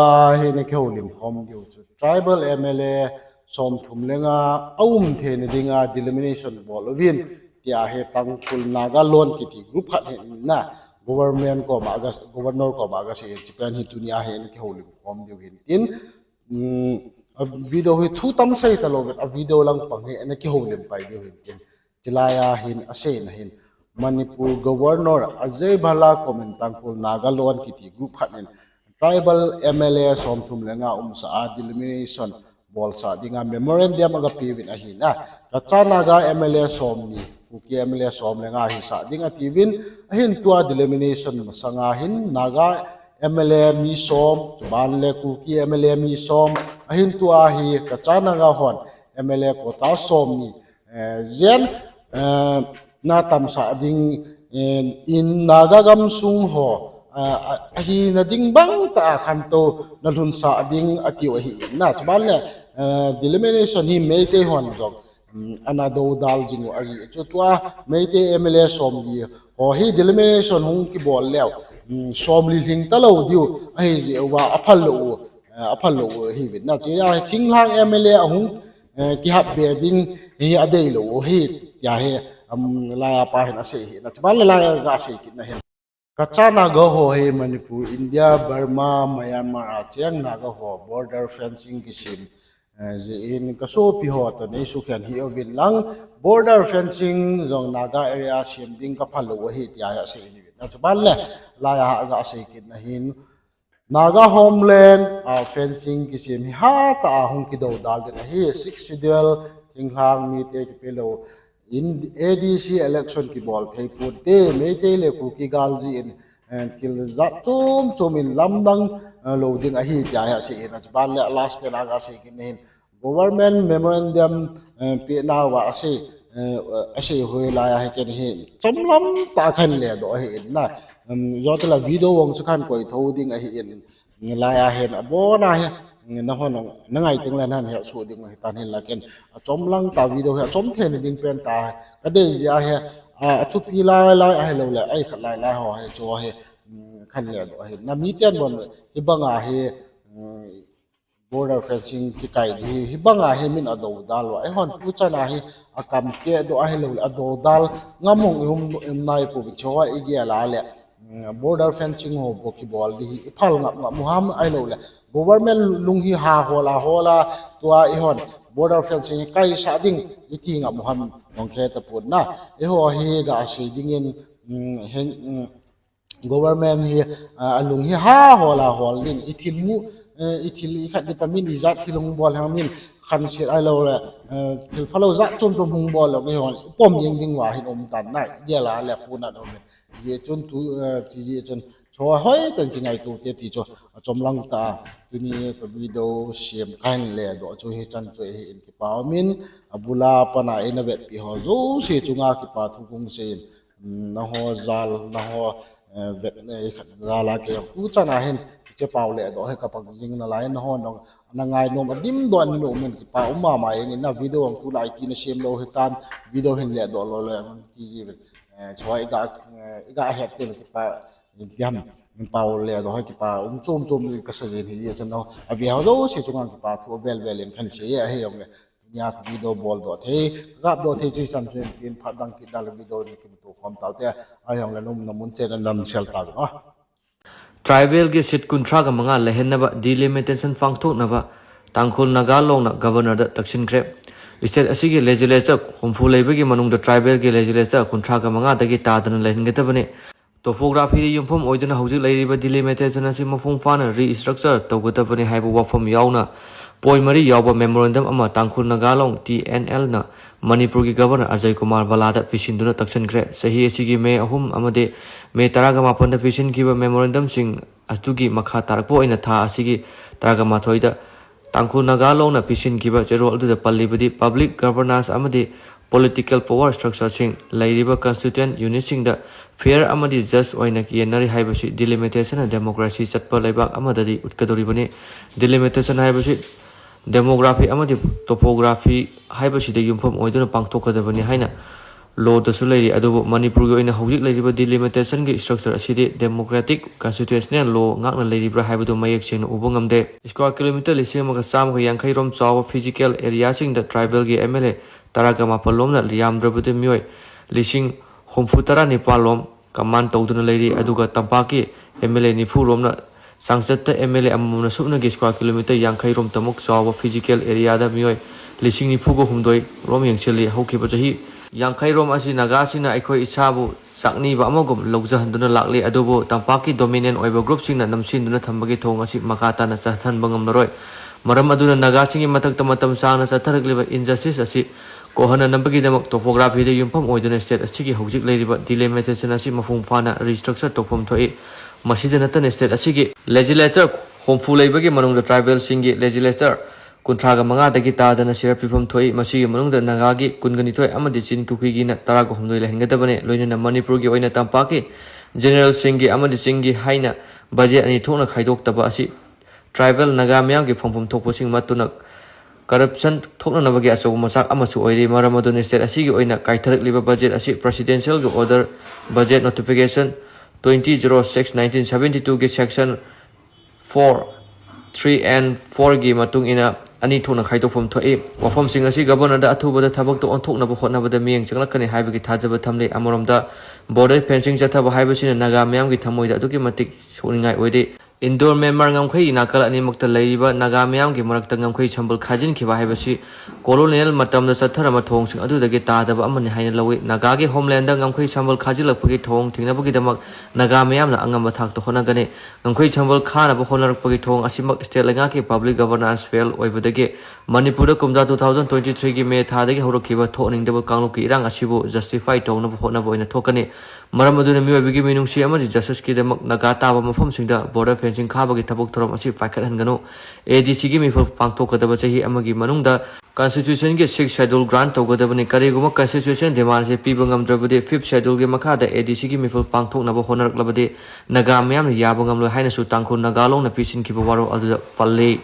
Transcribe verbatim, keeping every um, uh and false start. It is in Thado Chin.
Ahin akihoulim khom diu chu tribal M L A somthum le nga aum theina dinga delimitation bol uvin tia hi Tangkhul Naga Lon kiti group khat hin na government koma aga, governor koma aga sei in, chupen hi tunia hin akihoulim khom diu hin tin. Um, a video hi thu tam sei talou vet, a video lang pang hi ana kihoulim pai diu hin tin. Chulai a hin aseina hin Manipur Governor Ajay Bhalla komin Tangkhul Naga Lon kiti group khat in tribal M L A somthum le nga umsa a delimitation bolsa dinga memorandum aga peuvin ahi na. Kacha Naga M L A somni, Kuki M L A som le nga hisah ding atiuvin, ahin tua delimitation masanga hin Naga M L A mi som, chuban le Kuki M L A mi som, ahin tua hi Kacha Naga hon M L A quota somni, eh, jen, eh, na tamsah ding, eh, in Naga gamsung ho, eh, a, ahina ding bang tah a khantou na lhunsah ding atiu ahi in na. Chuban le, eh, delimitation hi Meitei hon jong, um, ana doudal jing u ahi. Chu tua Meitei M L A somli ho hi delimitation hung kibol leu, um, somli lhing talou diu ahi jeh uva aphal lou u, eh, aphal lou u ahi vin na. Chuti a hi thinglhang M L A ahung, eh, kihap be ding hi adei lou u ahi tia hi, um, laiya pa hin asei hi na. Chuban le laiya ga sei kit na hin. Kacha Naga ho hi Manipur, India, Burma, Myanmar a cheng Naga ho border fencing kisem, eh, jeh in kasopi ho toh nei sukhen hih uvin lang, border fencing jong Naga area sem ding kaphal lou ahi tia hi asei ni vin na. Chuban le laiya aga sei kit na hin Naga homeland, ah, fencing kisem hi hatah a hung kidoudal ding ahi, Sixth Schedule thinglhang mite kipe lou in A D C election kibol thei ponte, Meitei le Kuki gal jeh in, eh, thil jat chom chom in lamdang, eh, lou ding ahi tia hi asei in, chuban le last pen aga sei kit na hin government memorandum, eh, pehna uva asei, eh, asei hoi laiya hi ken hi chomlam tah a khan ledoh ahi in na. Um, jotila video vang chu khan koi thou ding ahi in. Laiya hin abona hi, nahon na ngai teng le nahin hesoh ding u ahi tan hin la ken. Achom lang tah video hi, achom theina ding pen tah hi. Kadei jeh a hi, a, athupi lai lai ahilou le, ai khat lai lai ho hi, chu hi, um, khan ledoh ahi. Na miten bon, hibanga hi, um, border fencing kikai ding hi, hibanga hi min adoudal u. Eihon tuchan a hi akam keh doh ahilou le adoudal ngam hung i um, um nai pouvin, chu igel a le, mm, border fencing ho bou kibol ding hi iphal ngap ngap u ham ahilou le government lung hi ha hol a hol a, tua eihon border fencing hi kaisah ding iti ngap u ham, nong khe tapon na. Eiho hi ga sei dingin, mm, hen, mm, government hi, ah, alung hi ha hol a hol ding, ithil mu, eh, ithil ikhat ni pa min ijat thil hung bol ham min khanset ahilou le, eh, thil phalou jat chom chom hung bol lou, eihon ipom jeng ding uva hin um tan na, igel a le puna dom in. Hijeh chun tu, eh, hijeh chun chu hoitah in kingaito te ti chu achom lang tah a tuni ka video sem kahin ledoh chu hichan chu ahi in, kipa umin, abul a pan a eina vetpi ho jouse chunga kipa thu kong sei in, um, nangho jal, nangho, eh, vet, eh, khat jal a kei jong tuchan a hin hiche pao ledoh hi kapang jing nalai, nangho jong na ngainom a dimdoh in um in, kipa um mama jeng in na. Video jong tulai tina sem lou hitan, video hin ledoh lou lou jeng un ti ji vin. Eh, chu iga, eh, iga het te kipa, in tiam, in pao ledoh hi kipa um chom chom in kasa jin hi, hijeh chun nangho ave ho jouse chunga kipa thu avel vel in kahin sei e, ahi jong le. Tunia ka video boldoh thei, ka gapdoh thei chu hichan chu in tin, phat dang kit dal video in kimuto khom taute, ahi jong le num na mun chen in nansel tauvin a. Tribal gi seat kunthra ga manga lehenna va delimitation pangthokna va Tangkhul Naga Long na Governor da taksinkre. State asigi legislature humfu leibagi manungda tribal gi legislature kunthra ga manga dagi tadana lehengatabani. Topography da yumpham oiduna houjik leiriba delimitation asi mapung fana restructure tougatabani haiba wafam yauna. Point mari yauba memorandum ama Tangkhul Naga Long, T N L na Manipur gi Governor Ajay Kumar Bhalla da pisinduna taksinkre. Sahi asigi May ahum amade May tara ga mapan da pisinkhiba memorandum sing atugi makha tarakpo eina tha asigi tara ga mathoi da Tangkhul Naga Long na pisinkhiba cherol aduda pallibadi public governance amadi political power structure sing leiriba constituent unit sing da fair amadi just oina kiyennari haibasi delimitation na democracy chatpa leibak amadadi utkadoribani. Delimitation haibasi demography amadi topography haibasi da yumpham oiduna pangthokadabani haina law ꯗꯁꯨ ꯂꯩꯔꯤ꯫ ꯑꯗꯨꯕꯨ ꯃꯅꯤꯄꯨꯔꯒꯤ ꯑꯣꯏꯅ ꯍꯧꯖꯤꯛ ꯂꯩꯔꯤꯕ delimitation ꯒꯤ structure ꯑꯁꯤꯗꯤ democratic constitutional law ꯉꯥꯛꯅ ꯂꯩꯔꯤꯕ꯭ꯔꯥ ꯍꯥꯏꯕꯗꯨ ꯃꯌꯦꯛ ꯁꯦꯡꯅ ꯎꯕ ꯉꯝꯗꯦ꯫ Square kilometre ꯂꯤꯁꯤꯡ ꯑꯃꯒ ꯆꯥꯝꯃꯒ ꯌꯥꯡꯈꯩ ꯔꯣꯝ ꯆꯥꯎꯕ physical area ꯁꯤꯡꯗ tribal ꯒꯤ M L A ꯇꯔꯥꯒ ꯃꯥꯄꯜ ꯂꯣꯝꯅ ꯌꯥꯝꯗ꯭ꯔꯕꯗ ꯃꯤꯑꯣꯏ ꯂꯤꯁꯤꯡ ꯍꯨꯝꯐꯨ ꯇꯔꯥ ꯅꯤꯄꯥꯜ ꯂꯣꯝ command ꯇꯧꯗꯨꯅ ꯂꯩꯔꯤ꯫ ꯑꯗꯨꯒ ꯇꯝꯄꯥꯛꯀꯤ M L A ꯅꯤꯐꯨ ꯔꯣꯝꯅ ꯆꯥꯡꯆꯠꯇ M L A ꯑꯃꯃꯝꯅ ꯁꯨꯞꯅꯒꯤ square kilometre ꯌꯥꯡꯈꯩ ꯔꯣꯝ ꯇꯃꯛ ꯆꯥꯎꯕ physical area ꯗ ꯃꯤꯑꯣꯏ ꯂꯤꯁꯤꯡ ꯅꯤꯐꯨꯒ ꯍꯨꯝꯗꯣꯏ ꯔꯣꯝ ꯌꯦꯡꯁꯤꯜꯂꯤ꯫ ꯍꯧꯈꯤꯕ ꯆꯍꯤ ꯌꯥꯡꯈꯩ ꯔꯣꯝ ꯑꯁꯤ ꯅꯥꯒꯥꯁꯤꯡꯅ ꯑꯩꯈꯣꯏ ꯏꯁꯥꯕꯨ ꯆꯥꯛꯅꯤꯕ ꯑꯃꯒꯨꯝ ꯂꯧꯖꯍꯟꯗꯨꯅ ꯂꯥꯛꯂꯤ꯫ ꯑꯗꯨꯕꯨ ꯇꯝꯄꯥꯛꯀꯤ dominant ꯑꯣꯏꯕ group ꯁꯤꯡꯅ ꯅꯝꯁꯤꯟꯗꯨꯅ ꯊꯝꯕꯒꯤ ꯊꯧꯑꯣꯡ ꯑꯁꯤ ꯃꯈꯥ ꯇꯥꯅ ꯆꯠꯊꯍꯟꯕ ꯉꯝꯂꯔꯣꯏ꯫ ꯃꯔꯝ ꯑꯗꯨꯅ ꯅꯥꯒꯥꯁꯤꯡꯒꯤ ꯃꯊꯛꯇ ꯃꯇꯝ ꯁꯥꯡꯅ ꯆꯠꯊꯔꯛꯂꯤꯕ injustice ꯑꯁꯤ ꯀꯣꯛꯍꯟꯅꯅꯕꯒꯤꯗꯃꯛ topography ꯗ ꯌꯨꯝꯐꯝ ꯑꯣꯏꯗꯨꯅ state ꯑꯁꯤꯒꯤ ꯍꯧꯖꯤꯛ ꯂꯩꯔꯤꯕ delimitation ꯑꯁꯤ ꯃꯄꯨꯡ ꯐꯥꯅ restructure ꯇꯧꯐꯝ ꯊꯣꯛꯏ꯫ ꯃꯁꯤꯗ ꯅꯠꯇꯅ state ꯑꯁꯤꯒꯤ legislature ꯍꯨꯝꯐꯨ ꯂꯩꯕꯒꯤ ꯃꯅꯨꯡꯗ tribal ꯁꯤꯡꯒꯤ legislature ꯀꯨꯟꯊ꯭ꯔꯥꯒ ꯃꯉꯥꯗꯒꯤ ꯇꯥꯗꯅ ꯁꯤꯔꯞ ꯄꯤꯐꯝ ꯊꯣꯛꯏ꯫ ꯃꯁꯤꯒꯤ ꯃꯅꯨꯡꯗ ꯅꯥꯒꯥꯒꯤ ꯀꯨꯟꯒ ꯅꯤꯊꯣꯏ ꯑꯃꯗꯤ ꯆꯤꯟ ꯀꯨꯀꯤꯒꯤꯅ ꯇꯔꯥꯒ ꯍꯨꯝꯗꯣꯏ ꯂꯩꯍꯟꯒꯗꯕꯅꯤ꯫ ꯂꯣꯏꯅꯅ ꯃꯅꯤꯄꯨꯔꯒꯤ ꯑꯣꯏꯅ ꯇꯝꯄꯥꯛꯀꯤ general ꯁꯤꯡꯒꯤ ꯑꯃꯗꯤ ꯆꯤꯡꯒꯤ ꯍꯥꯏꯅ budget ꯑꯅꯤ ꯊꯣꯛꯅ ꯈꯥꯏꯗꯣꯛꯇꯕ ꯑꯁꯤ tribal ꯅꯥꯒꯥ ꯃꯤꯌꯥꯝꯒꯤ ꯐꯪꯐꯝ ꯊꯣꯛꯄꯁꯤꯡ ꯃꯠꯇꯨꯅ corruption ꯊꯣꯛꯅꯅꯕꯒꯤ ꯑꯆꯧꯕ ꯃꯆꯥꯛ ꯑꯃꯁꯨ ꯑꯣꯏꯔꯤ꯫ ꯃꯔꯝ ꯑꯗꯨꯅ state ꯑꯁꯤꯒꯤ ꯑꯣꯏꯅ ꯀꯥꯏꯊꯔꯛꯂꯤꯕ budget ꯑꯁꯤ presidential ꯒꯤ order budget notification twenty zero six nineteen seventy two ꯒꯤ section four, three and four ꯒꯤ ꯃꯇꯨꯡ ꯏꯟꯅ ꯑꯅꯤ ꯊꯣꯛꯅ ꯈꯥꯏꯗꯣꯛꯐꯝ ꯊꯣꯛꯏ꯫ ꯋꯥꯐꯝꯁꯤꯡ ꯑꯁꯤ governor ꯗ ꯑꯊꯨꯕꯗ ꯊꯕꯛꯇ ꯑꯣꯟꯊꯣꯛꯅꯕ ꯍꯣꯠꯅꯕꯗ ꯃꯤꯠꯌꯦꯡ ꯆꯪꯂꯛꯀꯅꯤ ꯍꯥꯏꯕꯒꯤ ꯊꯥꯖꯕ ꯊꯝꯂꯤ꯫ ꯑꯃꯔꯣꯝꯗ, border fencing ꯆꯠꯊꯕ ꯍꯥꯏꯕꯁꯤꯅ ꯅꯥꯒꯥ ꯃꯤꯌꯥꯝꯒꯤ ꯊꯃꯣꯏꯗ ꯑꯗꯨꯛꯀꯤ ꯃꯇꯤꯛ ꯁꯣꯛꯅꯤꯡꯉꯥꯏ ꯑꯣꯏꯔꯤ꯫ Indo Myanmar ꯉꯝꯈꯩ ꯅꯥꯀꯜ ꯑꯅꯤꯃꯛꯇ ꯂꯩꯔꯤꯕ ꯅꯥꯒꯥ ꯃꯤꯌꯥꯝꯒꯤ ꯃꯔꯛꯇ ꯉꯝꯈꯩ ꯁꯝꯕꯜ ꯈꯥꯖꯤꯟꯈꯤꯕ ꯍꯥꯏꯕꯁꯤ colonial ꯃꯇꯝꯗ ꯆꯠꯊꯔꯝꯕ ꯊꯧꯑꯣꯡꯁꯤꯡ ꯑꯗꯨꯗꯒꯤ ꯇꯥꯗꯕ ꯑꯃꯅꯤ ꯍꯥꯏꯅ ꯂꯧꯏ꯫ ꯅꯥꯒꯥꯒꯤ homeland ꯗ ꯉꯝꯈꯩ ꯁꯝꯕꯜ ꯈꯥꯖꯤꯜꯂꯛꯄꯒꯤ ꯊꯧꯑꯣꯡ ꯊꯤꯡꯅꯕꯒꯤꯗꯃꯛ ꯅꯥꯒꯥ ꯃꯤꯌꯥꯝꯅ ꯑꯉꯝꯕ ꯊꯥꯛꯇ ꯍꯣꯠꯅꯒꯅꯤ꯫ ꯉꯝꯈꯩ ꯁꯝꯕꯜ ꯈꯥꯅꯕ ꯍꯣꯠꯅꯔꯛꯄꯒꯤ ꯊꯧꯑꯣꯡ ꯑꯁꯤꯃꯛ state ꯂꯩꯉꯥꯛꯀꯤ public governance fail ꯑꯣꯏꯕꯗꯒꯤ ꯃꯅꯤꯄꯨꯔꯗ ꯀꯨꯝꯖꯥ two thousand twenty three ꯒꯤ May ꯊꯥꯗꯒꯤ ꯍꯧꯔꯛꯈꯤꯕ ꯊꯣꯛꯍꯟꯅꯤꯡꯗꯕ ꯀꯥꯡꯂꯨꯞꯀꯤ ꯏꯔꯥꯡ ꯑꯁꯤꯕꯨ justify ꯇꯧꯅꯕ ꯍꯣꯠꯅꯕ ꯑꯣꯏꯅ ꯊꯣꯛꯀꯅꯤ꯫ ꯃꯔꯝ ꯑꯗꯨꯅ ꯃꯤꯑꯣꯏꯕꯒꯤ ꯃꯤꯅꯨꯡꯁꯤ ꯑꯃꯗꯤ justice ꯀꯤꯗꯃꯛ ꯅꯥꯒꯥ ꯇꯥꯕ ꯃꯐꯝꯁꯤꯡꯗ border fencing ꯈꯥꯕꯒꯤ ꯊꯕꯛ ꯊꯧꯔꯝ ꯑꯁꯤ ꯄꯥꯏꯈꯠꯍꯟꯒꯅꯨ꯫ A D C ꯒꯤ ꯃꯤꯐꯝ ꯄꯥꯡꯊꯣꯛꯀꯗꯕ ꯆꯍꯤ ꯑꯃꯒꯤ ꯃꯅꯨꯡꯗ constitution ꯒꯤ sixth schedule grant ꯇꯧꯒꯗꯕꯅꯤ꯫ ꯀꯔꯤꯒꯨꯝꯕ constitution demand ꯑꯁꯤ ꯄꯤꯕ ꯉꯝꯗ꯭ꯔꯕꯗꯤ fifth schedule ꯒꯤ ꯃꯈꯥꯗ A D C ꯒꯤ ꯃꯤꯐꯝ ꯄꯥꯡꯊꯣꯛꯅꯕ ꯍꯣꯠꯅꯔꯛꯂꯕꯗꯤ ꯅꯥꯒꯥ ꯃꯤꯌꯥꯝꯅ ꯌꯥꯕ ꯉꯝꯂꯣꯏ ꯍꯥꯏꯅꯁꯨ ꯇꯥꯡꯈꯨꯜ ꯅꯥꯒꯥ ꯂꯣꯟꯅ ꯄꯤꯁꯤꯟꯈꯤꯕ ꯋꯥꯔꯣꯜ ꯑꯗꯨꯗ ꯄꯜꯂꯤ꯫